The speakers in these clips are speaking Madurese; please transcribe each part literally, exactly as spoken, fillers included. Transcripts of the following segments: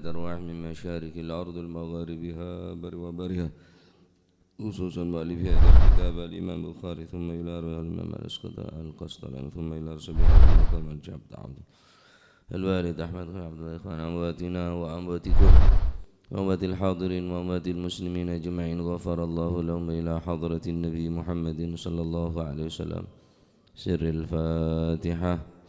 أرواح من مشارق الأرض ومغاربها بر وبرها، خصوصا مؤلف هذا الكتاب الإمام البخاري، ثم إلى روح الإمام الأسقط-، القسطلاني، ثم إلى رسول الله محمد بن عبد العبد الوالد أحمد بن عبد الله، إخوان أمواتنا وأمواتكم وأموات الحاضرين وأموات المسلمين أجمعين، غفر الله لهم، إلى حضرة النبي محمد صلى الله عليه وسلم. سر الفاتحة.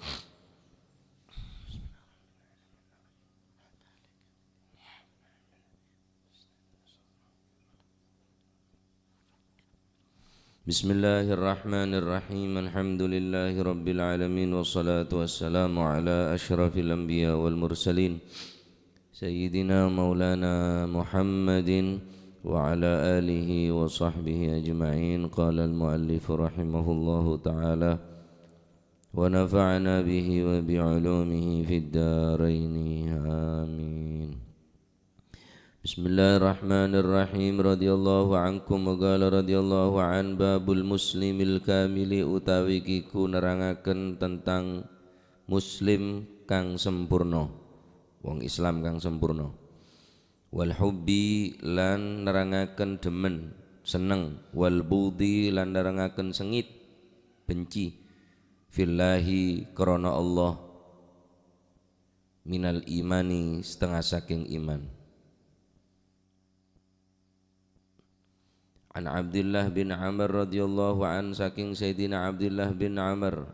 بسم الله الرحمن الرحيم. الحمد لله رب العالمين، والصلاة والسلام على أشرف الأنبياء والمرسلين، سيدنا مولانا محمد وعلى آله وصحبه أجمعين. قال المؤلف رحمه الله تعالى، ونفعنا به وبعلومه في الدارين. آمين. Bismillahirrahmanirrahim. Radhiyallahu ankum wa qala radhiyallahu an, babul muslimil kamili, utawi kiku nerangaken tentang muslim kang sempurna, wong Islam kang sempurna. Wal hubbi, lan nerangaken dhemen, seneng, wal bughdhi, lan nerangaken sengit, benci, fillahi, krana Allah, minal imani, setengah saking iman. An Abdullah bin Amr radhiyallahu an, saking Sayyidina Abdullah bin Amr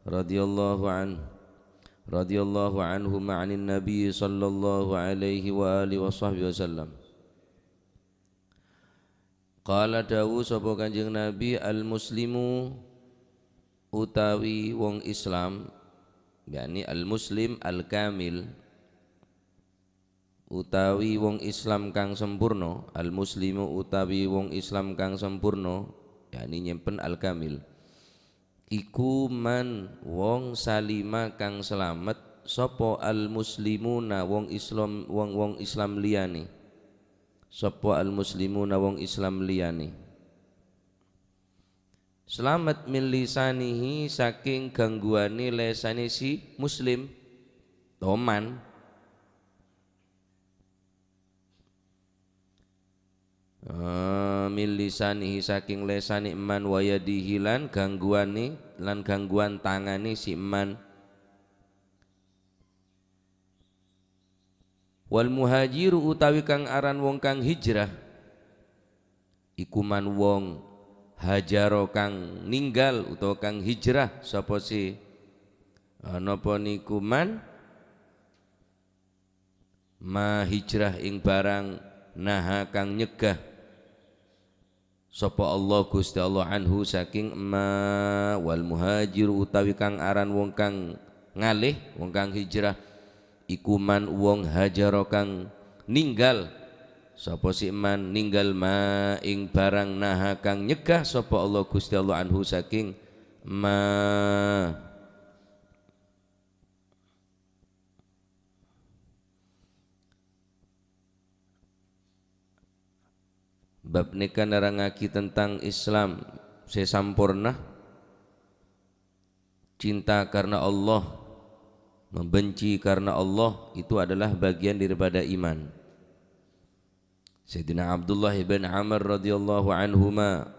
radhiyallahu an, radhiyallahu anhuma anin Nabi sallallahu alaihi wa alihi wa sahbihi wasallam. Qala, dawuh sapa Kanjeng Nabi, "Al-muslimu," utawi wong Islam, yakni al-muslim al-kamil, utawi wong Islam kang sempurna, al-muslimu utawi wong Islam kang sempurna, yakni nyempen al-kamil. Iku man wong salima kang selamet, sapa al-muslimuna wong Islam, wong-wong Islam liyane. Sapa al-muslimuna wong Islam liyane. Selamet min lisanihi saking gangguane lesane si muslim. Toman. Eh, min lisanihi saking lesane man wa yadihi lan gangguane, lan gangguan tangane si man. Wal muhajiru utawi kang aran wong kang hijrah, iku man wong hajaro kang ninggal utawa kang hijrah, sapa si, eh, napa niku man? Ma hijrah ing barang naha kang nyegah sapa Allah, Gusti Allah, anhu saking ma. Wal muhajir utawi kang aran wong kang ngalih, wong kang hijrah, iku man wong hajaro kang ninggal, sapa si man ninggal ma ing barang naha kang nyegah sapa Allah, Gusti Allah, anhu saking ma. Bab nèka nerrangngaghi tentang Islam sè samporna. Cinta karena Allah, membenci karena Allah, itu adalah bagian daripada iman. Sayyidina Abdullah ibn Amr radhiyallahu anhuma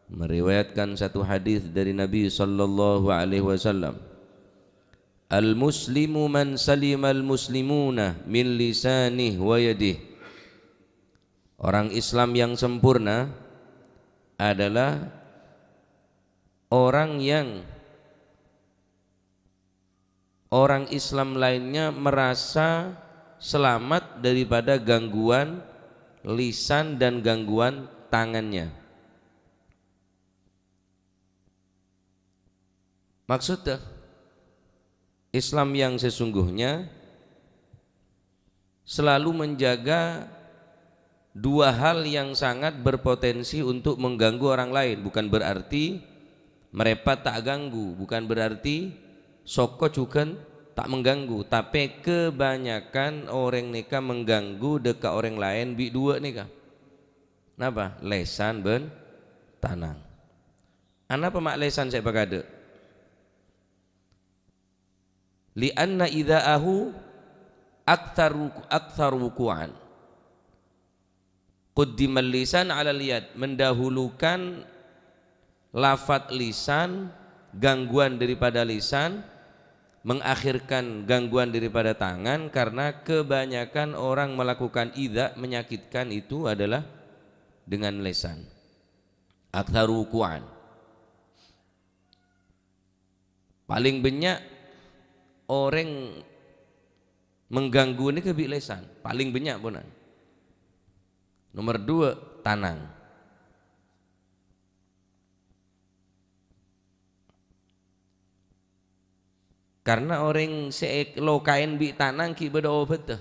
meriwayatkan satu hadis dari Nabi sallallahu alaihi wasallam, "Al-muslimu man salimal muslimuna min lisanih wa yadih." Orang Islam yang sempurna adalah orang yang orang Islam lainnya merasa selamat daripada gangguan lisan dan gangguan tangannya. Maksudnya, Islam yang sesungguhnya selalu menjaga dua hal yang sangat berpotensi untuk mengganggu orang lain. Bukan berarti mrèpat ta' ganggu, bukan berarti soko jhughân ta' mengganggu, tapè kebanyakan orèng nèka mengganggu dâ' ka orèng laèn bi' duwâ' nèka. Napa? Lèsan bân tanang. Anapa ma' lèsan sè èpakadâ'? "Li'anna idza'ahu Aktsar wuku-, aktsar wuku'an. Quddimal lisan 'alal yad, mendahulukan lafat lisan, gangguan daripada lisan, mengakhirkan gangguan daripada tangan, karena kebanyakan orang melakukan idza, menyakitkan, itu adalah dengan lisan. Aktsar wuku'an. Palèng bânnya' orèng mengganggu nèka bi' lèsan, palèng bânnya' ponan. Nomer dua, tanang. Karena orèng sè èlokaè bi' tanang ghi' bâdâ obâddhâ.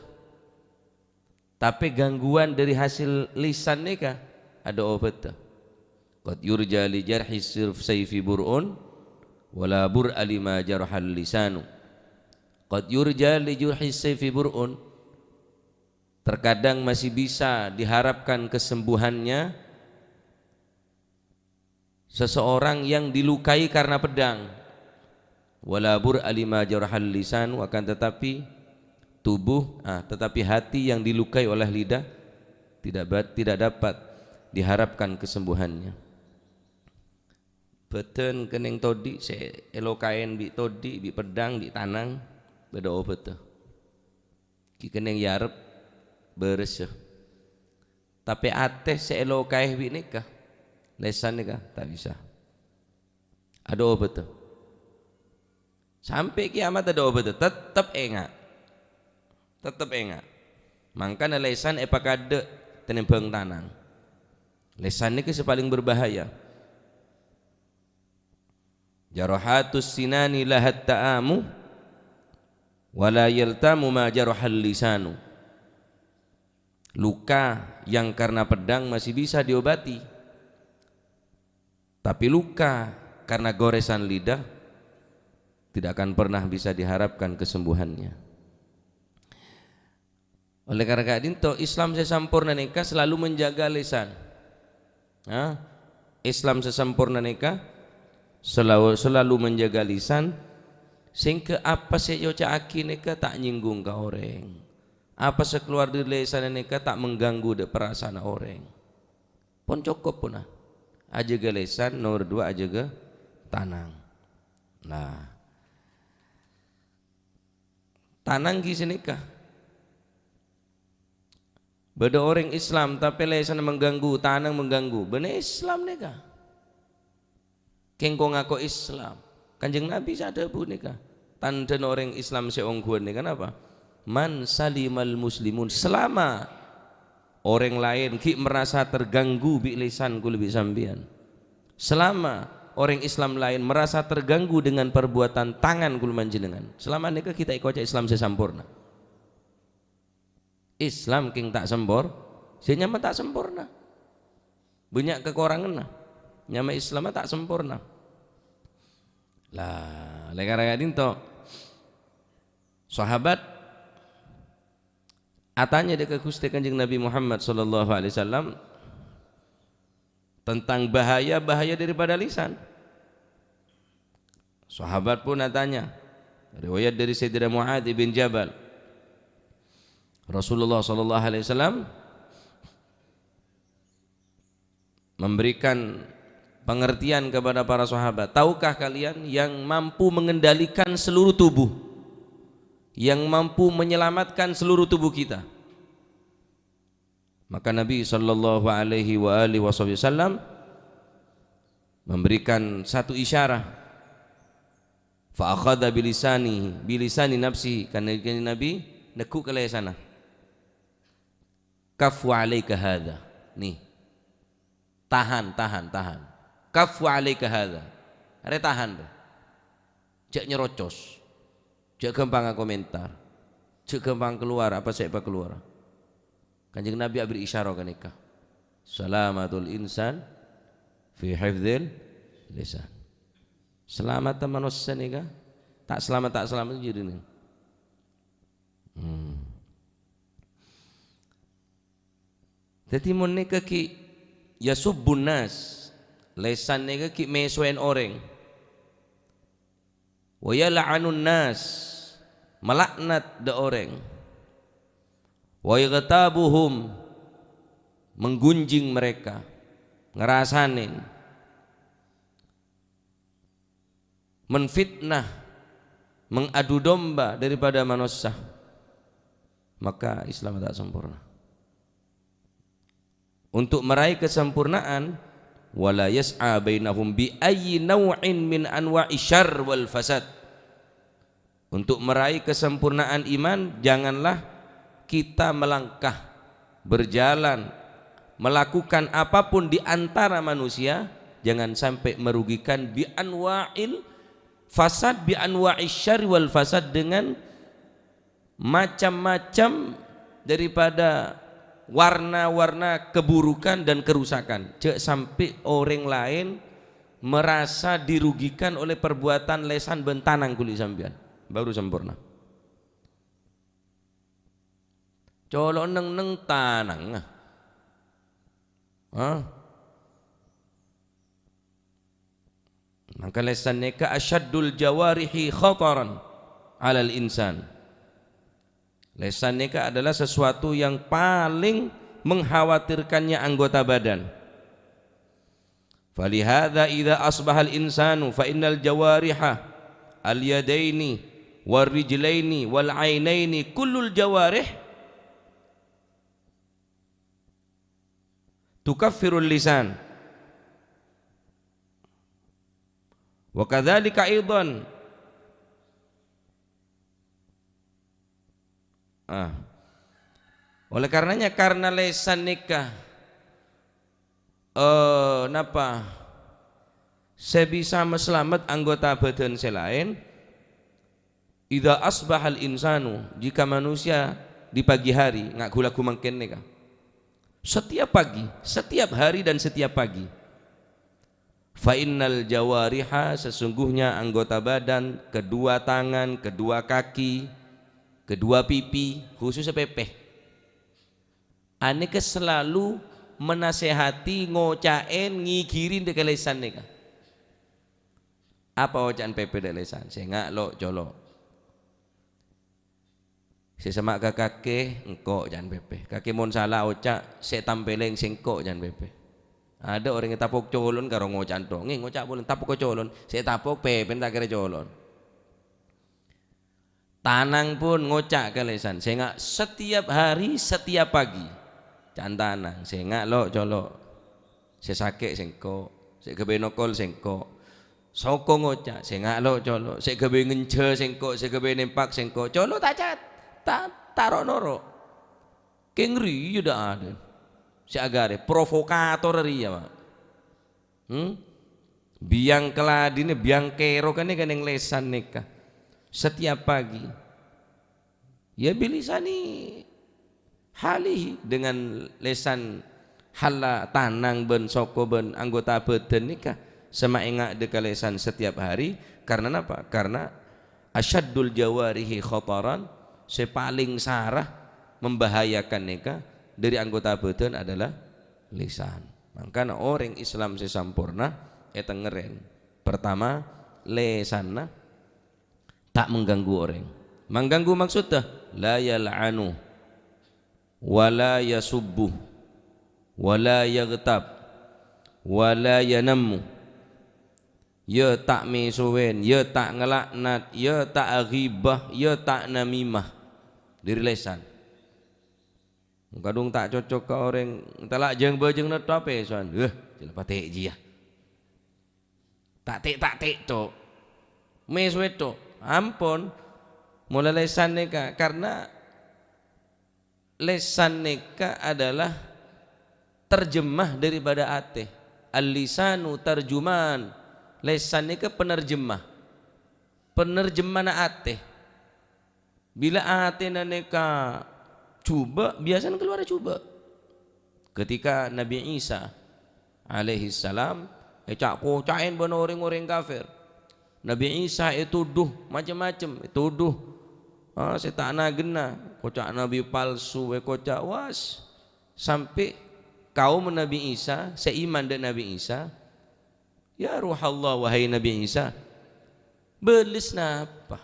Tapè gangguan dâri hasil lisan nèka adâ obâddhâ. "Qad yurja li jarhi sirf saifi bur'un, wa la bur'a lima jarhal lisanu." "Qad yurja li jurhi saifi bur'un." Terkadang masih bisa diharapkan kesembuhannya seseorang yang dilukai karena pedang. "Wa la bur'a lima jarhal lisan," akan tetapi tubuh, ah, tetapi hati yang dilukai oleh lidah tidak ba-, tidak dapat diharapkan kesembuhannya. Bâdân kenning todi' sè èlokaè bi' todi', bi' pedang, bi' tanang, bâdâ obâddhâ. Ghi' kenning èarep bârâssa. Tapè atè sè èlokaè bi' nèka, lèsan nèka, ta' bisa. Adâ obâddhâ. Sampè' kiamat adâ obâddhâ, tettep enga'. Tettep enga'. Mangkana lèsan èpakadâ' tenembhâng tanang. Lèsan nèka sè palèng berbahaya. "Jarahatus sinani lahat ta'amu, wa la yaltamu ma jarahal lisanu." Luka yang karena pedang masih bisa diobati, tapi luka karena goresan lidah tidak akan pernah bisa diharapkan kesembuhannya. Oleh karena ka'dinto, Islam sè samporna nèka selalu menjaga lisan. Ha? Islam sè samporna nèka selalu, selalu menjaga lisan, sehingga apa sè èoca'aghi nèka ta' nyinggung ka orèng. Apa sè kalowar dâri lèsanna nèka ta' mengganggu dâ' parasaanna orèng. Pon cokop, pona. Ajâgâ lèsan, nomer dua ajâgâ tanang. Nah, tanang ghi' sanèka. Bâdâ orèng Islam, tapè lèsanna mengganggu, tanang mengganggu. Bânnè Islam nèka. Kèng ko ngako Islam. Kanjeng Nabi sè adhâbu nèka. Tandhâna orèng Islam sè ongghuwân nèka napa? "Man salimal muslimun." Selama orèng laèn ghi' merasa terganggu bi' lèsan kaulâ bi' sampèyan. Selama orèng Islam laèn merasa terganggu dengan perbuatan tangan kaulâ panjhennengan, selama nèka ghi' ta' èkoca' Islam sè samporna. Islam kèng ta' sempor-, sè nyama ta' samporna. Bânnya' kakoranganna. Nyama Islam ta' samporna. Lah, lèkara ka'dinto. Sahabat atanya dâ' ka Ghustè Kanjeng Nabi Muhammad sallallahu alaihi wasallam tentang bahaya-bahaya daripada lisan. Sahabat pun atanya. Riwayat dari Sayyidina Mu'adz bin Jabal. Rasulullah sallallahu alaihi wasallam memberikan pengertian kepada para sahabat, "Tahukah kalian yang mampu mengendalikan seluruh tubuh, yang mampu menyelamatkan seluruh tubuh kita?" Maka Nabi sallallahu alaihi wa alihi wasallam memberikan satu isyarat. Fa akhadha bilisani, bilisani nafsihi, karena Nabi neggu' ka lèsanna. "Kaffu alaika hadza." Nih. Tahan, tahan, tahan. "Kaffu alaika hadza." Arè tahan, rè. Jhâ' nyerocos. Jhâ' ghâmpang akomentar. Jhâ' ghâmpang kalowar apa sè èpakalowar. Kanjeng Nabi abri isyarah ghânèka. "Salamatul insan fi hifdzil lisan." Salameddhâ manossa nèka, ta' salamet, ta' salamet jârèya. Hmm. Dhâddhi mon nèka ghi' yasubbun nas, lèsan nèka ghi' mèsowèn orèng. "Wa yal'anun nas," malaknat dâ' orèng. Wa yaghtabuhum, menggunjing mereka, ngerasanin, menfitnah, mengadu domba daripada manossa, maka Islam ta' sempurna. Untuk meraih kesempurnaan, "Wala yas'a bainahum bi ayyi naw'in min anwa'i syarr wal fasad." Untuk meraih kesempurnaan iman, janganlah kita melangkah, berjalan, melakukan apapun di antara manusia, jangan sampai merugikan bi anwa'il fasad, bi anwa'i syarri wal fasad, dengan macam-macam daripada warna-warna keburukan dan kerusakan. Jhâ' sampè' orèng laèn merasa dirugikan oleh perbuatan lèsan bân tanang kulâ sampèyan. Baru sempurna. Colo' neng-neng tanangnga. Hah? Mangka lèsan nèka asyaddul jawarihi khataran 'alal insan. Lèsan nèka adalah sesuatu yang paling mengkhawatirkannya anggota badan. Falihadza idza asbahal insanu fa innal jawariha al yadaini war rijlaini wal ainaini kullul jawarih tukaffirul lisan. Wa kadzalika aidan. Ah. Oleh karenanya, karena lèsan nèka, eh, napa, sè bisa maslamet anggota badan sè laèn, Idza asbahal insanu, jika manusia di pagi hari, nga' ghu-lagghu mangkèn nèka. Setiap pagi, setiap hari dan setiap pagi. Fa innal jawariha, sesungguhnya anggota badan, kedua tangan, kedua kaki, kedua pipi, khususnya pèpè. Anèka selalu menasehati, ngoca'è, ngigiri dâ' ka lèsan nèka. Apa oca'an pèpè dâ' lèsan? Sènga' lo', colo'. Sè semma' ka kakè, engko' ca'an pèpè. Kakè mon sala oca', sè tampèlèng sèngko' ca'an pèpè. Adâ' orèng ètapok colo'na karo ngoca'an tongèng, ngoca' polè tapok ka colo'na. Sè ètapok pèpèna ta' kèra colo'na. Tanang pon ngoca' ka lèsan, sènga' setiap hari, setiap pagi. Ca'an tanang, sènga' lo', colo'. Sè sakè' sèngko', sè ghâbây nokol sèngko'. Soko ngoca', sènga' lo', colo'. Sè ghâbây ngenjhâ sèngko', sè ghâbây nèmpak sèngko'. Colo' ta' ca-, ta-, ta' ro'-noro'. Kèng rèya dâ' adâ'. Sè aghârè, provokator rèya, Pak. Hmm? Biyang kaladhinè, biyang kèro kan nèka neng lèsan nèka. Setiap pagi. Ya, bilisani halihi, dengan lèsan halla tanang bân soko bân anggota badan nèka sè maènga' dâ' ka lèsan setiap hari. Karena napa? Karena asyaddul jawarihi khataran, sè palèng sara membahayakan nèka dâri anggota badan adalah lèsan. Mangkana orèng Islam sè samporna ètengngèrèn. Pertama, lèsanna ta' mangganggu orèng. Mangganggu maksodda, la yal'anu, wa la yasubbu, wa la yaghtab, wa la yanammu. Ya ta' mèsowèn, ya ta' ngalaknat, ya ta' aghibah, ya ta' namimah. Dâri lèsan. Kadhung ta' cocok ka orèng, ta' la jâng-bâjâng nètto apèsowan. Wah, jhâ' la patè' jiyâ. Ta' tè'-ta' tè' tok. Mèsowè tok. Ampon. Mola lèsan nèka, karena lèsan nèka adalah terjemah daripada atè. Al-lisanu tarjuman. Lèsan nèka penerjemah. Penerjemahna atè. Bilâ atèna nèka jhubâ', biyasana kalowar jhubâ'. Ketika Nabi Isa alaihissalam èca'-koca'è bân orèng-orèng kafir. Nabi Isa ètodhu macem-macem, ètodhu, ah, sè ta' na-ghânna, koca' nabi palsu, èkoca', was. Sampè' kaum Nabi Isa, sè iman dâ' Nabi Isa, "Ya Ruhallah, wahai Nabi Isa, bâles napa?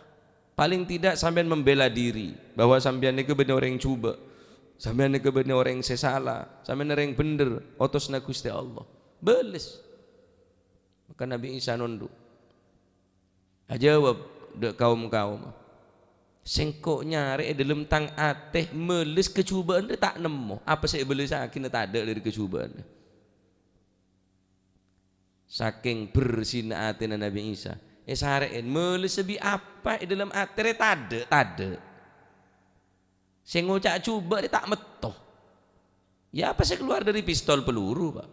Paling tidak sampèyan membela diri bahwa sampèyan nèko bânnè orèng jhubâ'. Sampèyan nèka bânnè orèng sè sala, sampèyan orèng bhendher, otosna Ghustè Allah. Bâles. Maka Nabbhi Isa nondhu'. Ajâwâb dâ' kaom-kaomma, "Sèngko' nyarè è dhâlem tang atè mèlès kajhubâ'ân rè ta' nemmo. Apa sè èbâlessaghi na tadâ' dhâri kajhubâ'ân rè?" Sakèng bersina atèna Nabbhi Isa, èsarè'è, "Mèlessa bi' apa è dhâlem atè rè tadâ', tadâ'. Sè ngoca' jhubâ' rè ta' metto. Ya, apa sè kalowar dhâri pistol peluru, Pak?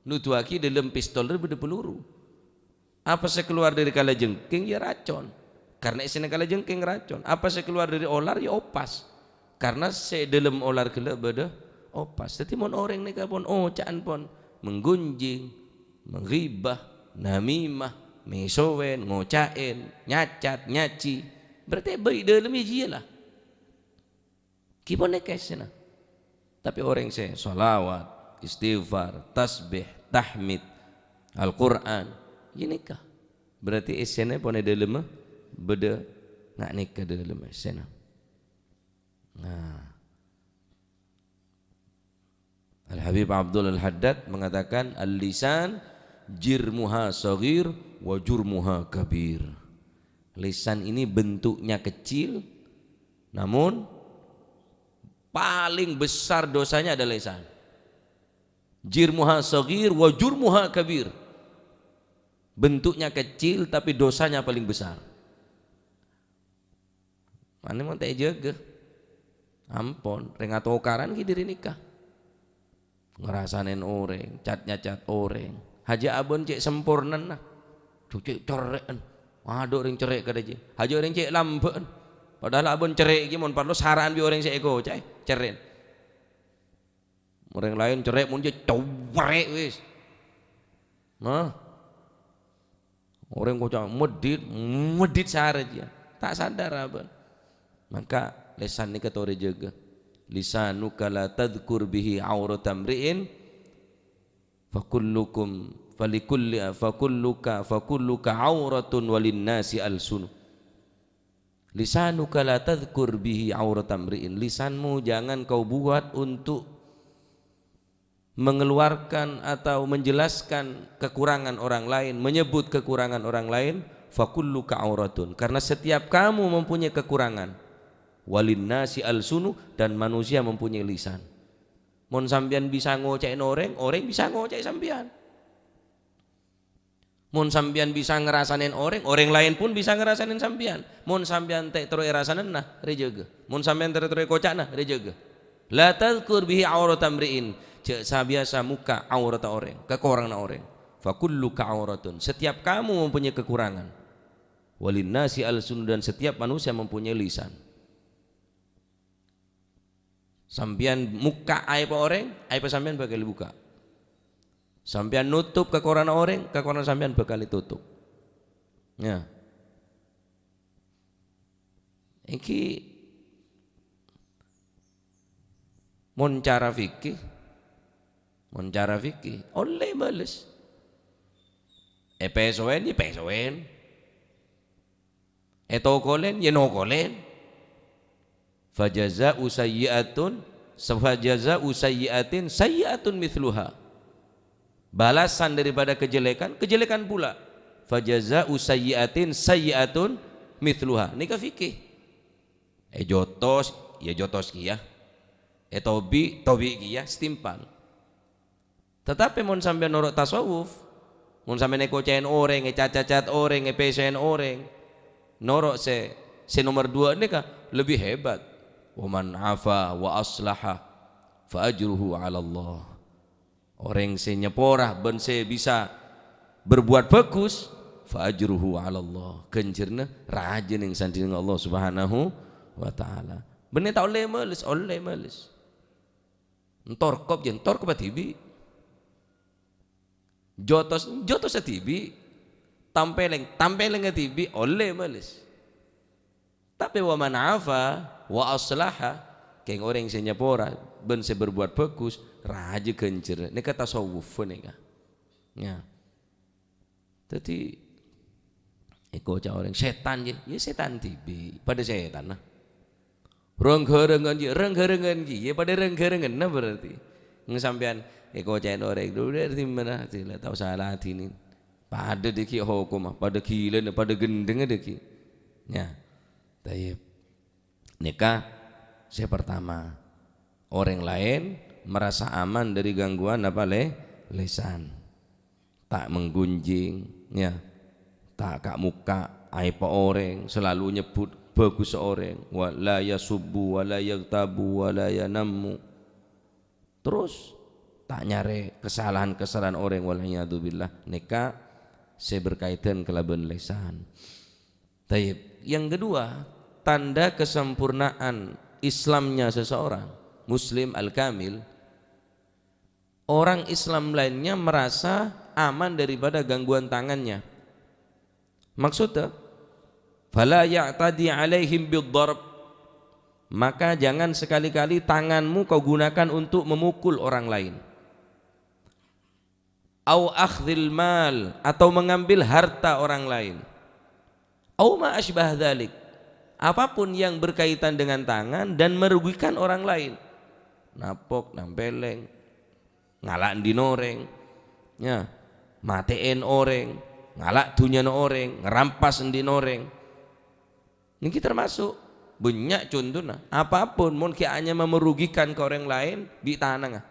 Nodhuwaghi dhâlem pistol rè bâdâ peluru. Apa sè kalowar dhâri kalajengking, ya racon. Karna èssèna kalajengking racon. Apa sè kalowar dhâri olar, ya opas. Karna sè dhâlem olar ghellâ' bâdâ opas." Dhâddhi, mon orèng nèka pon oca'an pon menggunjing, mengghibah, namimah, mèsowèn, ngoca'èn, nyacat, nyaji, berarti bâi dhâlem ya jiyâ la. Ghi pon nèka èssèna. Tapè orèng sè shalawat, istighfar, tasbih, tahmid, Al-Qur'an, ghânèka. Berarti èssèna pon è dhâlemma bâdâ nga' nèka dhâlemma èssèna. Nah. Al-Habib Abdul Al-Haddad mengatakan, "Al-lisan jirmuha shaghir wa jurmuha kabir." Lisan ini bentuknya kecil, namun paling besar dosanya adalah lisan. "Jirmuha shaghir wa jurmuha kabir." Bentuknya kecil, tapi dosanya paling besar. Mane mon ta' èjâgâ, ampon, rèng atokaran ghi' dhâri nèka. Ngarasanèn orèng, cat-nyacat orèng. Hajâ abâ'na cè' sampornana. Cè' cerrè'an. Adhu' orèng cerrè' kadhâjâ. Hajâ orèng cè' lambâ'ân. Padahal abâ'na cerrè' ghi' mon parlo sara'an bi' orèng sè èkoca'è, cerrè'an. Orèng laèn cerrè' mon jâ cowrè' wis. Nah. Orèng koca' meddhit, meddhit sarè jiyâ. Ta' sadar abâ'na. Maka lèsan nèka torè jâgâ. "Lisanuka la tadzkur bihi aurata mri'in, fakullukum, falikulli, fakulluka, fakulluka auratun walinnasi alsunu." "Lisanuka la tadzkur bihi aurata mri'in." Lisanmu jangan kau buat untuk mengeluarkan atau menjelaskan kekurangan orang lain, menyebut kekurangan orang lain, "Fakulluka auratun." Karena setiap kamu mempunyai kekurangan. "Walinnasi alsunu," dan manusia mempunyai lisan. Mon sampèyan bisa ngoca'èn orèng, orèng bisa ngoca'è sampèyan. Mon sampèyan bisa ngarasanèn orèng, orèng laèn pon bisa ngarasanèn sampèyan. Mon sampèyan ta' terro èrasanana, rè jâgâ. Mon sampèyan ta' terro èkoca'na, rè jâgâ. "La tadzkur bihi aurata mri'in." Jâ' sabiyasa mokka' auratta orèng, kakoranganna orèng. "Fakulluka auratun." Setiap kamu mempunyai kekurangan. "Walinnasi alsun," dan setiap manusia mempunyai lisan. Sampèyan mokka' aèbba orèng, aèbba sampèyan bhâkal èbukka'. Sampèyan notop kakoranganna orèng, kakoranganna sampèyan bhâkal ètotop. Ya. Èngghi mon cara fikih, mon cara fikih, ollè bâles. Èpèsowèn, ya èpèsowèn. Ètokolèn, ya ènokolèn. "Fajaza'u sayyi'atun, fajaza'u sayyi'atin sayyi'atun mitsluha." Balasan daripada kejelekan, kejelekan pula. "Fajaza'u sayyi'atin sayyi'atun mitsluha." Nèka fikih. Èjotos, ya jotos kèya. Ètobi', tobi' kèya, setimpal. Tatapè mon sampèyan noro' tasawuf, mon sampèyan èkoca'èn orèng, ècat-cacat orèng, èpèsèn orèng, noro' sè, sè nomer dua nèka lebbi hebat. "Wa man afa wa aslaha fa ajruhu 'ala Allah." Orèng sè nyapora bân sè bisa berbuat bagus, "fa ajruhu 'ala Allah." Ghânjhârânna rajâ neng sandhingnga Allah Subhanahu wa Ta'ala. Bânnè ta' ollè males, ollè males. Entor kop, ya entor kop dhibi'. Jotos, jotos dhibi'. Tampèlèng, tampèlèng dhibi', ollè males. Tapè wa man afa wa aslaha, kèng orèng sè nyapora bân sè berbuat bagus, rajâ ghânjhârânna. Nèka tasawuf nèka. Ya. Dhâddhi, èkoca' orèng, "Sètan, yâ." Yâ, sètan dhibi'. Padâ sètanna. Rang-gharangan, yâ, rang-gharangan ghi, yâ, padâ rang-gharanganna berarti. Neng sampèyan èkocè'è orèng, "Dhu, dhu, dimma?" Dila tao sala adhinin. Padâ dhâggi' hokomma, padâ ghilâna, padâ ghendhengnga dhâggi'. Yâ. Tayyib. Nèka sè pertama, orèng laèn merasa aman dari gangguan apa, lè-, lèsan. Ta' menggunjing, yâ. Ta' ka'-mokka' aèbbhâ orèng, selalu nyebbhut bhâghussa orèng. Wa la yasubbu, wa la yaghtabu, wa la yanammu. Terros, ta' nyarè kasalahan-kasalahan orèng, wal iyadzubillah. Nèka sè berkaitan kalabân lèsan. Tayyib. Yang kedua, tanda kesempurnaan Islamnya seseorang, Muslim al-kamil, orang Islam lainnya merasa aman daripada gangguan tangannya. Maksudnya, "Fala ya'tadi 'alaihim bid-darb." Maka jangan sekali-kali tanganmu kau gunakan untuk memukul orang lain. "Au akhdhil mal," atau mengambil harta orang lain. "Au ma asybah dzalik." Apapun yang berkaitan dengan tangan dan merugikan orang lain. Napok, nampèlèng, ngala' andi'na orèng. Yâ, matè'è orèng, ngala' dhunnyana orèng, ngerampas andi'na orèng. Nèka termasuk bânnya' contona. Apapun, mon ghi' anyama merugikan ka orèng laèn, bi' tanangnga.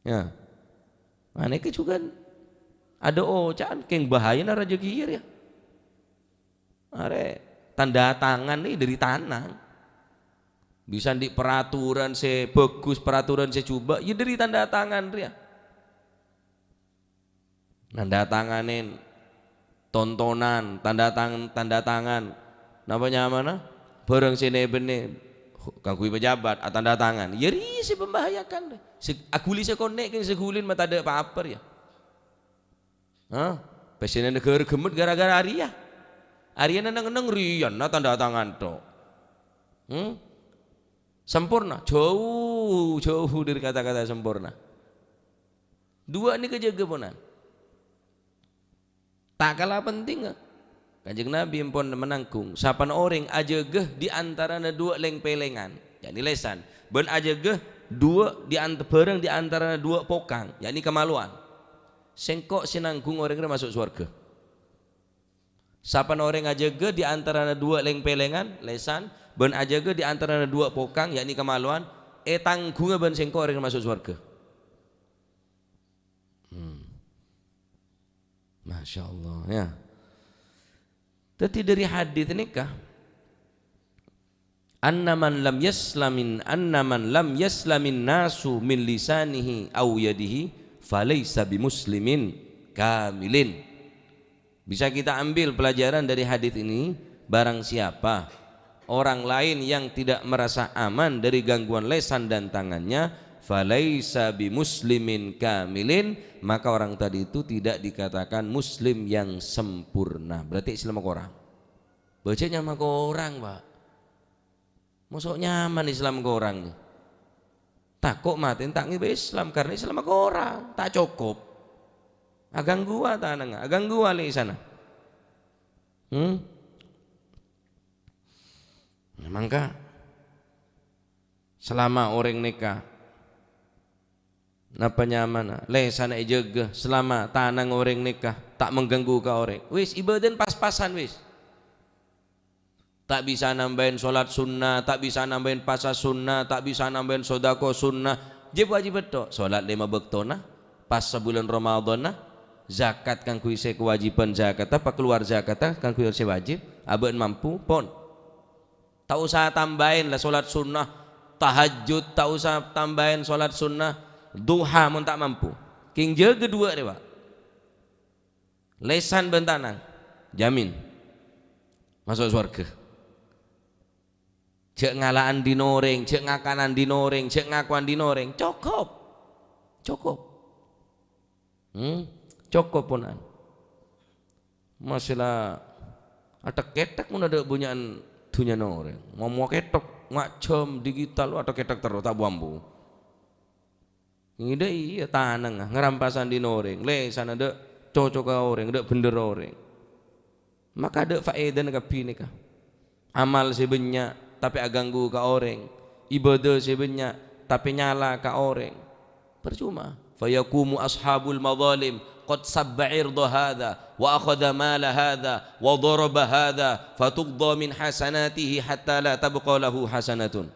Yâ. Nah, nèka jhughân adâ oca'an kèng bahayana rajâ ghiyâ rèya. Arè tanda tangan nè dhâri tanang. Bisa andi' peraturan sè bhâghus, peraturan sè jhubâ', yâ dhâri tanda tangan rèya. Nanda tanganè tontonan, tanda tang-, tanda tangan, napa nyamana? Bhârâng sè nè-bânnè, kaangghuy pejabat, atanda tangan. Yâ rèya sè membahayakan. Sè aghuli sè konè' kèng sè ghulin ma' tadâ' pa-apa rèya. Hah? Pèssèna naghârâ ghemmet gara-gara arèya. Arèya neng-enneng rèya na tanda tangan tok. Hmm? Sempurna? Jhâu, jhâu dhâri kata-kata sempurna. Duwâ' nèka jâgâ ponan. Ta' kala pentingnga, Kanjeng Nabi ampon mananggung, sapana orèng ajâgâ di antarana duwâ' lèng-pèlèngan, yakni lèsan, bân ajâgâ duwâ' di ant-, bhârâng di antarana duwâ' pokang, yakni kamalowan. Sèngko' sè nanggung orèng rèya maso' sowarghâ. Sapana orèng ajâgâ di antarana duwâ' lèng-pèlèngan, lèsan, bân ajâgâ di antarana duwâ' pokang, yakni kamalowan, ètanggunga bân sèngko' orèng rèya maso' sowarghâ. Hmm. Masya Allah, yâ. Dhâddhi dhâri hadits nèka, "Anna man lam yaslamin, anna man lam yaslamin nasu min lisanihi aw yadihi, falaisa bimuslimin kamilin." Bisa kita ambil pelajaran dari hadits ini, barang siapa orang lain yang tidak merasa aman dari gangguan lesan dan tangannya, falaisa bimuslimin kamilin, maka orang tadi itu tidak dikatakan muslim yang sempurna. Berarti Islam korang. Bâjâ nyama korang, Pak. Moso' nyaman Islam korang nè. Tako' matè ta' ngibâ Islam, karena Islam korang, ta' cokop. Aganggu tanangnga, aganggu lèsanna. Hmm? Mangka, selama orèng nèka, napa nyamana, lèsanna èjâgâ, selama tanang orèng nèka ta' mengganggu ka orèng, wis, ibâdâna pas-pasan, wis. Ta' bisa nambâi sholat sunnah, ta' bisa nambâi pasa sunnah, ta' bisa nambâi sodako sunnah. Jhâ' wajib tok. Sholat lèma bâktona, pasa bulân Ramadhanna, zakat kaangghuy sè kawâjibhân zakat, apa kalowar zakat kaangghuy sè wajib, abâ'na mampu, pon. Ta' osa tambâi la sholat sunnah, tahajjud, ta' osa tambâi sholat sunnah, duha mon ta' mampu. Kèng jâgâ duwâ' rè, Pak. Lèsan bân tanang, jamin maso' sowarghâ. Jhâ' ngala' andi'na orèng, jhâ' ngakana andi'na orèng, jhâ' ngakowa andi'na orèng. Cokop. Cokop. Hmm? Cokop, ponan. Masè la athèk-kèthèk mon adâ' bânnya'an dhunnyana orèng. Momo kèthèk, ma' jhâm digital, athèk-kèthèk terro, ta' bu-ambu. Ngèdâ' iyâ tanangnga, ngarampas andi'na orèng, lèsanna adâ' cocoka orèng, adâ' bhendherra orèng. Maka adâ' faèdana kabbhi nèka. Amal sè bânnya', tapè aghânggu ka orèng. Ibâdâ sè bânnya', tapè nyala ka orèng. Parcoma. Fayaqumu ashabul madhalim, qad sabba 'irda hadza, wa akhadha mala hadza, wa daraba hadza, fatuqda min hasanatihi hatta la tabqa lahu hasanatun.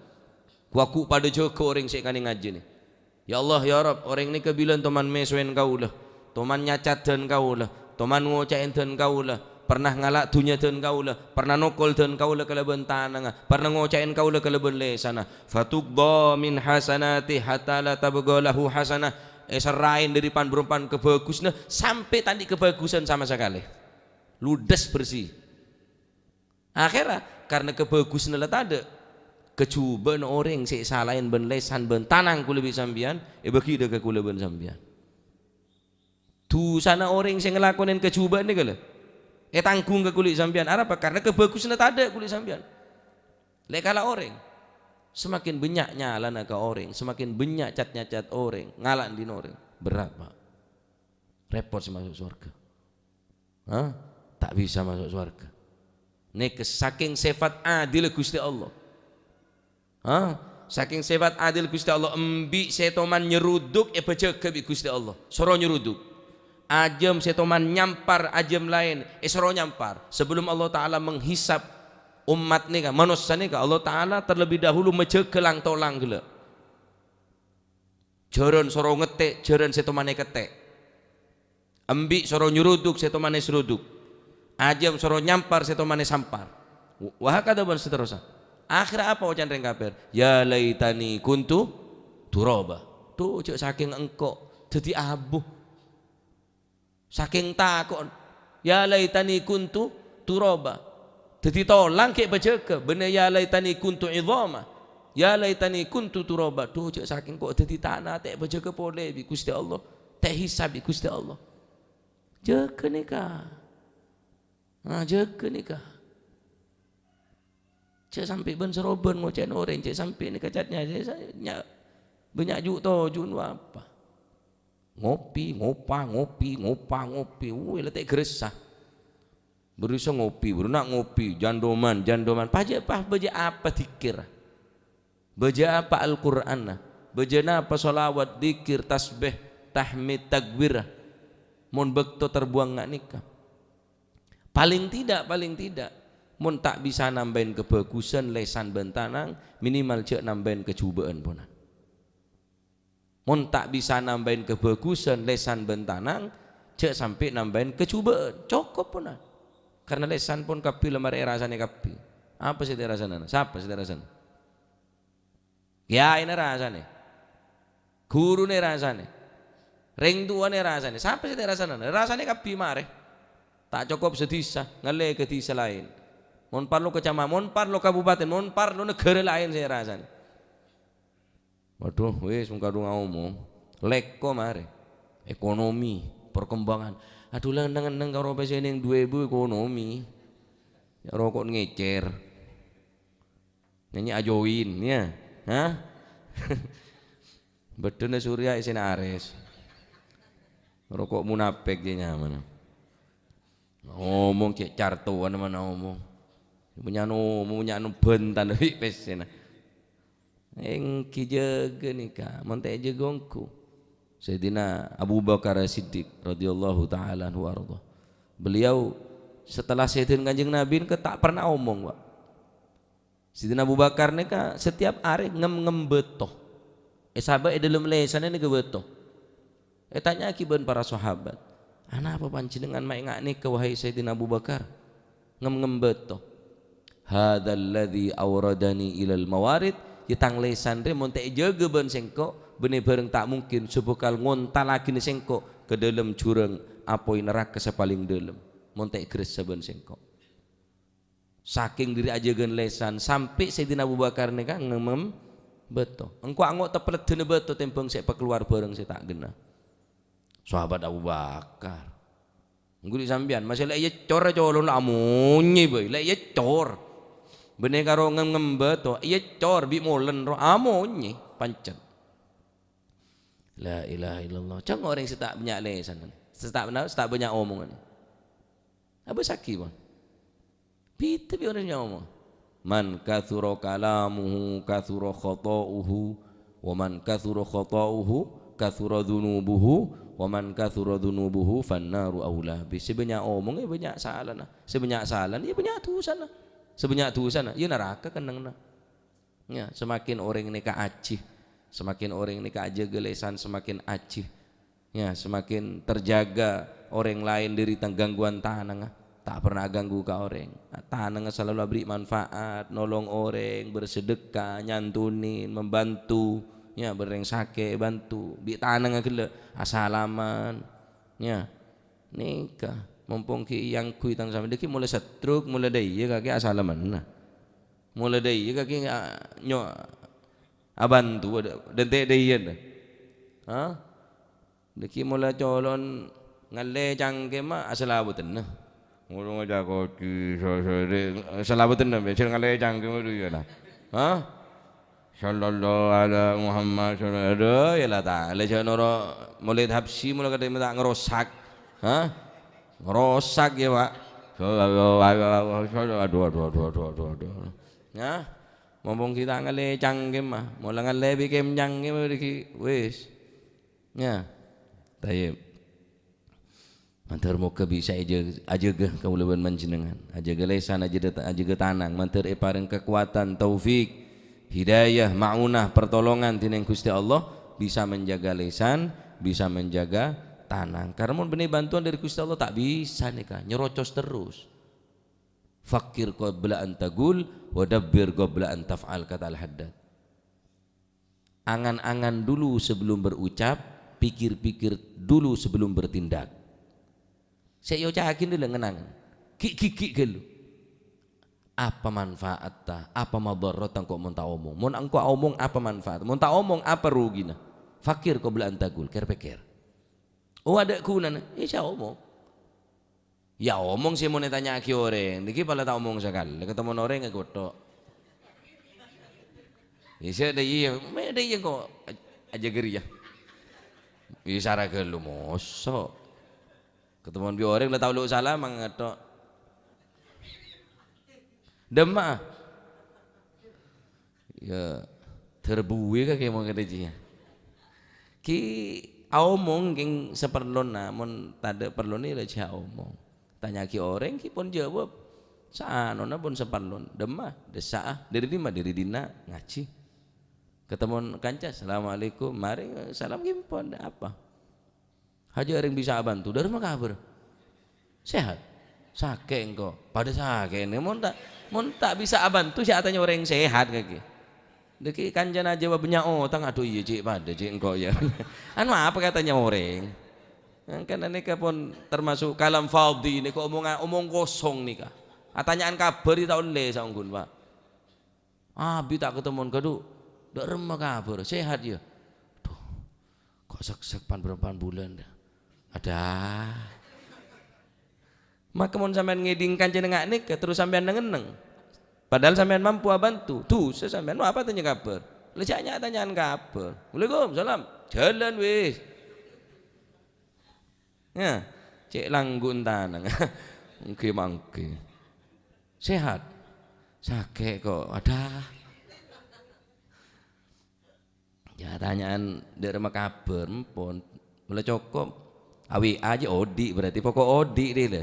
Ghu-lagghu padâ jâgâ orèng sè èkanè ngajhina. "Ya Allah, ya Rabb, orèng nèka bilân toman mèsowèn kaulâ, toman nyacadhân kaulâ, toman ngoca'èn dân kaulâ, pernah ngala' dhunnya dân kaulâ, pernah nokol dân kaulâ kalabân tanangnga, pernah ngoca'èn kaulâ kalabân lèsanna." Fatuqda min hasanati hatta la tabqa lahu hasanah. Èserraè dhâri pan-bârâmpan kabhâghusânna sampè' ta' andi' kabhâghusân sama sakalè. Ludes bersi. Akhèrra, karna kabhâghusânna la tadâ', kajhubâ'ân orèng sè èsalaè bân lèsan bân tanang kaulâ bi' sampèyan, èbâghi dhâ' ka kaulâ bân sampèyan. Dhusana orèng sè ngalakonè kajhubâ'ân nèka la ètangghung ka kaulâ bi' sampèyan. Arapa? Karna kabhâghusânna tadâ' kaulâ bi' sampèyan. Lè' kala orèng, semakin bânnya' nyalana ka orèng, semakin bânnya' cat-nyacat orèng, ngala' dhin orèng. Berat, Pak. Rèpot sè maso' sowarghâ. Hah? Ta' bisa maso' sowarghâ. Nèka sakèng sèfat adil Ghustè Allah. Hah? Sakèng sèfat adil Ghustè Allah, embi' sè toman nyeruduk èpajâgâ bi' Ghustè Allah. Soro nyeruduk. Ajâm sè toman nyampar ajâm laèn, èsoro nyampar. Sebelum Allah Ta'ala menghisab ommat nèka, manossa nèka, Allah Ta'ala terlebih dahulu majâgâ lang-tolang ghellâ'. Jhârân soro ngettè', jhârân sè toman èkettè'. Embi' soro nyeruduk, sè toman èseruduk. Ajâm soro nyampar, sè toman èsampar. Wa hakadha bân seterusnya. Akhèrra apa oca'na rèng kafir? "Ya laitani kuntu turaba." Dhu, jhâ' sakèng engko' dhâddhi abu. Sakèng tako'na, "Ya laitani kuntu turaba." Dhâddhi tolang ghi' pajâgâ, bânnè, "Ya laitani kuntu idhama. Ya laitani kuntu turaba." Dhu, jhâ' sakèng ko' dhâddhi tana, ta' èpajâgâ polè bi' Ghustè Allah, ta' èhisab bi' Ghustè Allah. Jâgâ nèka. Nah, jâgâ nèka. Jhâ' sampè' bân-sarobân ngoca'èn orèng, jhâ' sampè' nèka cat-nyacat, nya-, bânnya' ju'-toju' nu apa. Ngopi, ngopa, ngopi, ngopa, ngopi. Wè, la ta' èghâressa. Bârâssa ngopi, bârâssa ngopi, jhân-dhâman, jhân-dhâman. Pajâ-, pa-, bâjâ apa dhikkèr? Bâjâ apa Al-Qur'anna? Bâjâ napa shalawat, dhikkèr, tasbih, tahmid, takbir? Mon bâkto tarbhuwâng nga' nèka. Palèng tidak, palèng tidak, mon ta' bisa nambâi kabhâghusân lèsan bân tanang, minimal jhâ' nambâi kajhubâ'ân, ponan. Mon ta' bisa nambâi kabhâghusân lèsan bân tanang, jhâ' sampè' nambâi kajhubâ'ân. Cokop, ponan. Karna lèsan pon kabbhi la marè èrasanè kabbhi. Apa sè ta' èrasanana? Sapa sè ta' èrasanè? Kèyaèna èrasanè. Ghuruna èrasanè. Rèng towana èrasanè. Sapa sè ta' èrasanana? Èrasanè kabbhi marè. Ta' cokop sadhisa, ngallè ka dhisa laèn. Mon parlo kacama-, mon parlo kabupaten, mon parlo naghârâ laèn sè èrasanè. Waduh, wis, mung kadhung aomong. Lèko marè. Ekonomi, perkembangan. Adhu, la enneng-enneng karo pèssè nèng duwâ èbu ekonomi. Roko' ngècèr. Nyanyi ajoin, ya. Hah? Bâddhâna Surya, èssèna Ares. Roko' munapèk jâ' nyamana. Omong cè' cartowan mana omong. Punya no, punya no bântan bi' pèssèna. Èngghi jâgâ nèka, mon ta' èjâgâ ongghu. Sayyidina Abu Bakar As-Siddiq radhiyallahu ta'ala anhu wa ardha. Beliau setelah Sayyidina Kanjeng Nabi nèka ta' pernah omong, Pak. Sayyidina Abu Bakar nèka setiap arè ngem-ngem bâto. Èsabâ' è dhâlem lèsanna nèka bâto. Ètanya'aghi bân para sahabat, "Anapa panjhennengngan maènga' nèka, wahai Sayyidina Abu Bakar? Ngem-ngem bâto." "Hadzalladzi awradani ilal mawarid." Ya, tang lèsan rè mon ta' èjâgâ bân sèngko', bânnè bhâreng ta' mungkin sè bhâkal ngontallaghina sèngko' ka dhâlem jhurâng apoy naraka sè palèng dhâlem, mon ta' èghâressa bân sèngko'. Sakèng dhâri ajâgâna lèsan, sampè' Sayyidina Abu Bakar nèka ngem-ngem bâto. Engko' ango' tepleddhâna bâto tèmbhâng sè èpakalowar bhâreng sè ta' ghenna. Sahabat Abu Bakar. Engko' dhi' sampèyan, masè la èyèccor colona amonyè bhâi, la èyèccor. Bânnè karo ngem-ngem bâto, èyèccor bi' molen ro amonyè, pancet. La ilaha illallah. Cong orèng sè ta' bânnya' lèsan, sè ta' bânnya', sè ta' bânnya' omongan. Abâssaghi, pon. Bhidhâ bi' orèng sè bânnya' omong. "Man katsura kalamuhu katsura khata'uhu, wa man katsura khata'uhu katsura dzunubuhu, wa man katsura dzunubuhu fannaru aula bih." Sè bânnya' omong, ya bânnya' salana. Sè bânnya' salana, ya bânnya' dhusana. Sè bânnya' dhusana, ya naraka kennengnganna. Ya, semakin orèng nèka ajhi, semakin orèng nèka ajâgâ lèsan, semakin ajhi. Ya, semakin terjaga orèng laèn dâri tang-, gangguan tanangnga. Ta' pernah aganggu ka orèng. Tanangnga salalu aberri' manfaat, nolong orèng, bersedekah, nyantunin, membantu. Ya, bân orèng sakè', bantu. Bi' tanangnga ghellâ', asalaman. Ya. Nèka, mompong ghi' èangghuy tang sampèyan, dhâggi' molaè stroke, molaè dâ' iyâ kakè asalamanna. Molaè dâ' iyâ kakè, a-, nyo-, abanto, dâ-, dântè' dâ' iyâ, dâ. Ha? Dhâggi' molaè colo'an ngallè cangkemma, asalabâtenna. Ngolongnga cakoci, so-, so-, dâ-, salabâtenna, biyasa ngallè cangkemma dâ' iyâ, la. Ha? Sallallahu ala Muhammad, sallallahu, aduh, ya la ta', la jhâ' noro' Maulid Habsyi, molaè kadhi ta' ngrosak. Ha? Ngrosak, ya, Pak. Sallallahu ala Muhammad, aduh, aduh, aduh. Ya. Mompong ghi' ta' ngallè cangkemma, molaè ngallè bi' kemma cangkemma dhâggi', wis. Ya. Thayyib. Mandhâr moghâ bisa èjâ-, ajâgâ kaulâ bân panjhennengngan. Ajâgâ lèsan, ajâgâ, ajâgâ tanang. Mandhâr èparèng kakowadhân, taufik, hidayah, ma'unah, pertolongan dhinèng Ghustè Allah, bisa menjaga lèsan, bisa menjaga tanang. Karna mon bânnè bantuan dâri Ghustè Allah, ta' bisa nèka, nyerocos terros. "Fakkir qabla an taqul, wa dabbir qabla an taf'al," kata Al-Haddad. Angan-angan dulu sebelum berucap, pikir-pikir dulu sebelum bertindak. Sè èoca'aghi dulu ngen-angen. Ghi'-ghighi' ghâllu. Apa manfaatta? Apa madhârratta engko' mon ta' omong? Mon engko' omong, apa manfaat? Mon ta' omong, apa rugina? Fakkir qabla an taqul, kèr-pèkkèr. Oh, adâ' ghunana? Iyâ, jhâ' omong. Ya, omong sè mon ètanya'aghi orèng, nèka pala ta' omong sakalè, katemmo orèng èkothok. Iyâ, sè dâ' iyâ, mè' dâ' iyâ engko' ajâgâ rèya. Iyâ, sara ghâllu, moso'. Katemmo bi' orèng la tao lo' salam, mangathok. Dâmma'a. Ya, terbuwi ka kemon kadhâjiyâ. Ki aomong kèng saparlona, mon tadâ' parlona la jhâ' omong. Tanya'aghi orèng, ki pon jâwâb. Sanona pon saparlona. Dâmma, dâssa'a. Dâri dimma? Dâri dinna', ngajhi. Katemmo kanca, "Assalamualaikum." Marè salam, ki pon, apa? Hajâ' orèng bisa abhânto, dâremma kabhâr? Sehat? Sakè' engko'? Padâ sakè'na. Mon ta', mon ta' bisa abhânto, sè atanya orèng sehat kakè. Dhâggi' kancana jâwâb nya' otang, "Adhu, iyâ, cè' padâ, cè' engko', ya." Anu apa katanya orèng? Kan nèka pon termasuk kalam fadhi nèka, omongan, omong kosong nèka. Atanya'an kabhâr ta' ollè saongghuna, Pak. Abi ta' katemmo, "Kadhu, dâ' remma kabhâr? Sehat, ya?" "Duh, kok seksek pan-, pan bulân, dah." Ada. Maka mon sampèyan ngèdhing kancana nga' nèka, terus sampèyan neng-enneng. Padahal sampèyan mampu abhânto. Dhusa sampèyan, apa tanya kabhâr? La jhâ' nya-, tanya'an kabhâr. "Waalaikumsalam." Jhâlân wis. Ya, cè' langghu' tanang. Ènggi mangghi. Sehat? Sakè' kok. Ada. Ya, tanya'an dâ' remma kabhâr, empon. Mula cokop. A W A jâ odi', berarti poko' odi' dhi, lè.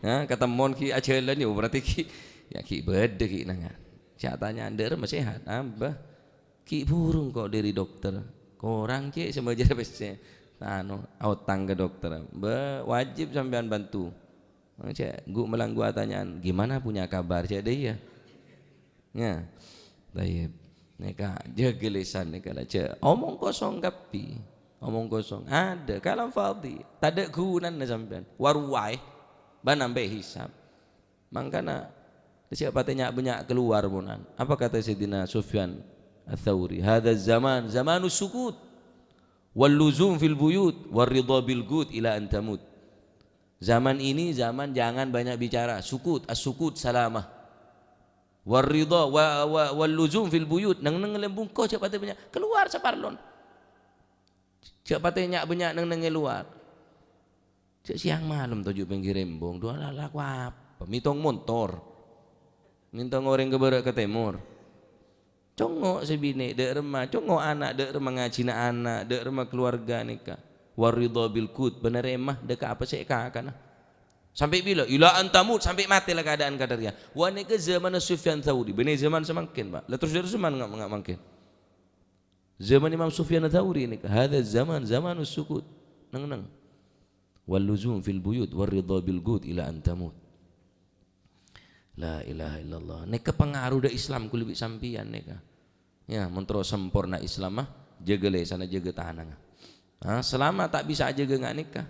Ya, katemmo ghi' ajhâlân, ya, berarti ghi', ya, ghi' bâdâ ghi' nangan. Sè atanya'an dâ' remma sehat, amba. Ghi' burung kok dâri dokter. Korang cè' sè majâr pèssè. Anu, aotang ka dokter. Bâ, wajib sampèyan bhânto. Cè', ghu' mèlang ghu' atanya'an, "Gimana punya kabar?" Cè' dâ' iyâ. Nya. Tayyib. Nèka, jâgâ lisan nèka la, jâ-, omong kosong kabbhi. Omong kosong. Ada, kalam fadhi. Tadâ' ghunana sampèyan. Waruwaè. Bân ampè hisab. Mangkana, jâ' patè nya'-, bânnya' kalowar ponan. Apa kata Sayyidina Sufyan Ats-Tsauri? "Hadza zaman, zamanus sukut. Wal luzum fil buyut, war ridha bil qut ila an tamut." Zaman ini zaman jangan banyak bicara, sukut, as-sukut salamah. War ridha wa, wa, wal luzum fil buyut, neng-neng lem bungko jâ' patè bânnya', kalowar saparlon. Jâ' patè nya'-, bânnya' neng-neng è lowar. Jâ' siang malem toju' pèngghir embong, dua la-, lako apa? Mètong montor. Mènta ngorèng ka bârâ' ka tèmor. Congngo' sè binè', dâ' remma, congngo' ana', dâ' remma ngajhina ana', dâ' remma kalowarga nèka. Waridha bil qut, bâ narèma dâ' ka apa sè èkakana. Sampè' bilâ? Ila an tamut, sampè' matè la keadaan kadâ' rèya. Wa nèka zamanna Sufyan Tsauri, bânnè zaman samangkèn, Pak. La terros-terros zaman nga', nga' mangkèn. Zaman Imam Sufyan Tsauri nèka, hadza zaman zamanus sukut. Neng-neng. Wal luzum fil buyut, waridha bil qut ila an tamut. La ilaha illallah. Nèka pangaruh dâ' Islam kulâ bi' sampèyan nèka. Ya, mon terro samporna Islam mah, jâgâ lèsanna, jâgâ tanangnga. Ha, selama ta' bisa ajâgâ nga' nèka,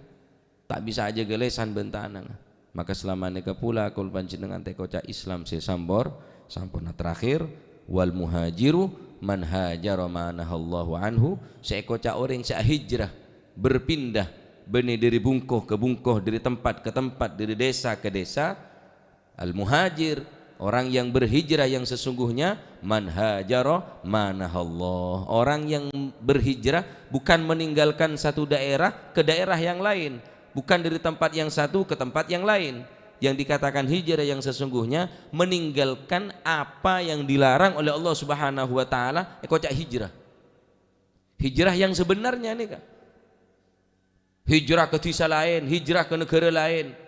ta' bisa ajâgâ lèsan bân tanangnga, maka selama nèka pula kaulâ panjhennengngan ta' èkoca' Islam sè sambor-, samporna. Terakhir, wal muhajiru man hajara ma nahallahu anhu, sè èkoca' orèng sè ahijrah, berpindah, bânnè dâri bungko ka bungko, dâri tempat ka tempat, dâri desa ka desa, Al-muhajir, orang yang berhijrah yang sesungguhnya, man hajara ma nahallah. Orang yang berhijrah bukan meninggalkan satu daerah ke daerah yang lain, bukan dari tempat yang satu ke tempat yang lain. Yang dikatakan hijrah yang sesungguhnya meninggalkan apa yang dilarang oleh Allah Subhanahu wa taala, èkoca' hijrah. Hijrah yang sebenarnya nèka. Hijrah ka dhisa laèn, hijrah ka naghârâ laèn.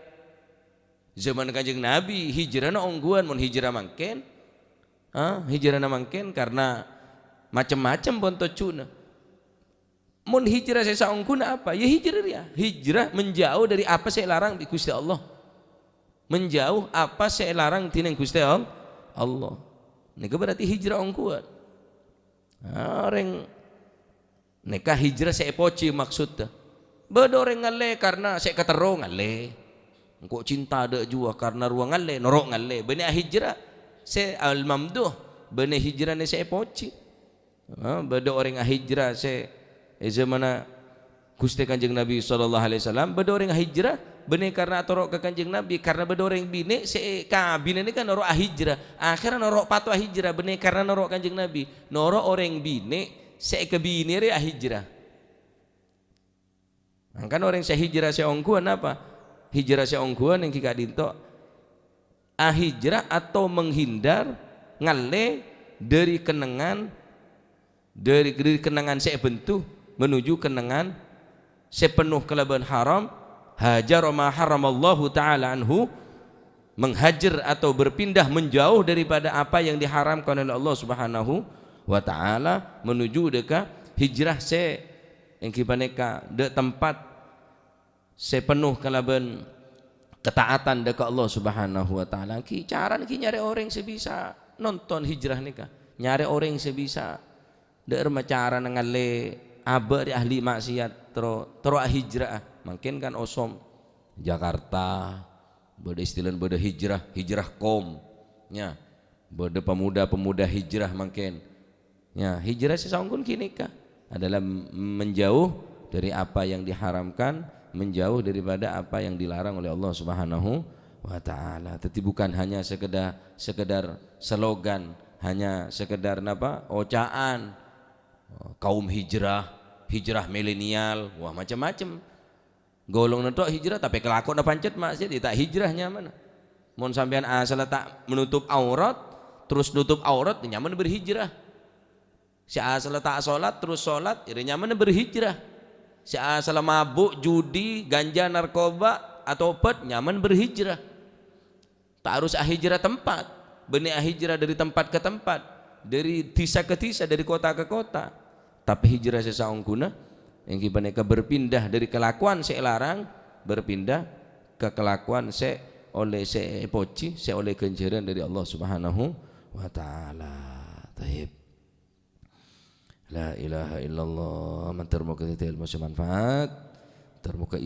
Zaman Kanjeng Nabi, hijrahna ongghuwân, mon hijrah mangkèn, ha, hijrahna mangkèn karena macem-macem pon tojjhuna. Mon hijrah sè saongghuna apa? Ya hijrah rèya. Hijrah menjauh dari apa sè èlarang bi' Ghustè Allah. Menjauh apa sè èlarang dhinèng Ghustè All-, Allah. Nèka berarti hijrah ongghuwân. Ha, orèng Nèka hijrah sè èpojhi maksodda. Bâdâ orèng ngallè karna sè katerro ngallè. Engko' cinta dâ' juwa karna rowa ngallè, noro' ngallè. Bânnè ahijrah sè al-mamduh, bânnè hijrahna sè èpojhi. Ha, bâdâ orèng ahijrah sè è zamanna Ghustè Kanjeng Nabi sallallahu alaihi wasallam, bâdâ orèng ahijrah bânnè karna atoro' ka Kanjeng Nabi, karna bâdâ orèng binè' sè èkabinè nèka noro' ahijrah. Akhèrra noro' pato ahijrah bânnè karna noro' Kanjeng Nabi. Noro' orèng binè' sè èkabinè rè ahijrah. Mangkana orèng sè hijrah sè ongghuwân napa? Hijrah sè ongghuwân èngghi ka'dinto ahijrah atau menghindar, ngallè dâri kennengngan, dâri, dâri kennengngan sè èbendhu menuju kennengngan sè penuh kalabân haram, hajara ma haramallahu ta'ala anhu, menghajar atau berpindah menjauh daripada apa yang diharamkan oleh Allah Subhanahu wa taala, menuju dâ' ka hijrah sè èngghi panèka dâ' tempat sè penuh kalabân ketaatan dâ' ka Allah Subhanahu wa taala. Ghi carana ghi nyarè orèng sè bisa nonton hijrah nèka, nyarè orèng sè bisa Dâ' remma carana ngallè abâ' rè ahli ma'siyat, terro, terro ahijra'a. Mangkèn kan osom Jakarta, bâdâ istilana bâdâ hijrah, hijrah kom. Nya, bâdâ pemuda-pemuda hijrah mangkèn. Nya, hijrah sè saongghuna ghânèka adalah m-, menjauh dari apa yang diharamkan, menjauh daripada apa yang dilarang oleh Allah Subhanahu wa Ta'ala. Jadi bukan hanya sekedar, sekedar slogan, hanya sekedar napa? Oca'an. Kaum hijrah, hijrah milenial, wah, macem-macem. Golonganna tok hijrah, tapè kalakowanna pancet ma'siyat, ya ta' hijrah nyamana. Mon sampèyan asalla ta' menutup aurat, terus nutup aurat, nyamana berhijrah. Sè asalla ta' solat, terus solat, ya nyamana berhijrah. Sè asalla mabuk, judi, ganja, narkoba, atobat, nyamana berhijrah. Ta' harus ahijrah tempat, bânnè ahijrah dâri tempat ka tempat, dâri dhisa ka dhisa, dâri kottha ka kottha. Tapè hijrah sè saongghuna èngghi panèka berpindah dâri kalakowan sè èlarang, berpindah ka kalakowan sè ollè, sè èpojhi, sè ollè ghânjhârân dâri Allah Subhanahu wa Ta'ala. Taib. La ilaha illallah. Mandhâr moghâ dhâddhi ilmu sè manfaat. Mandhâr moghâ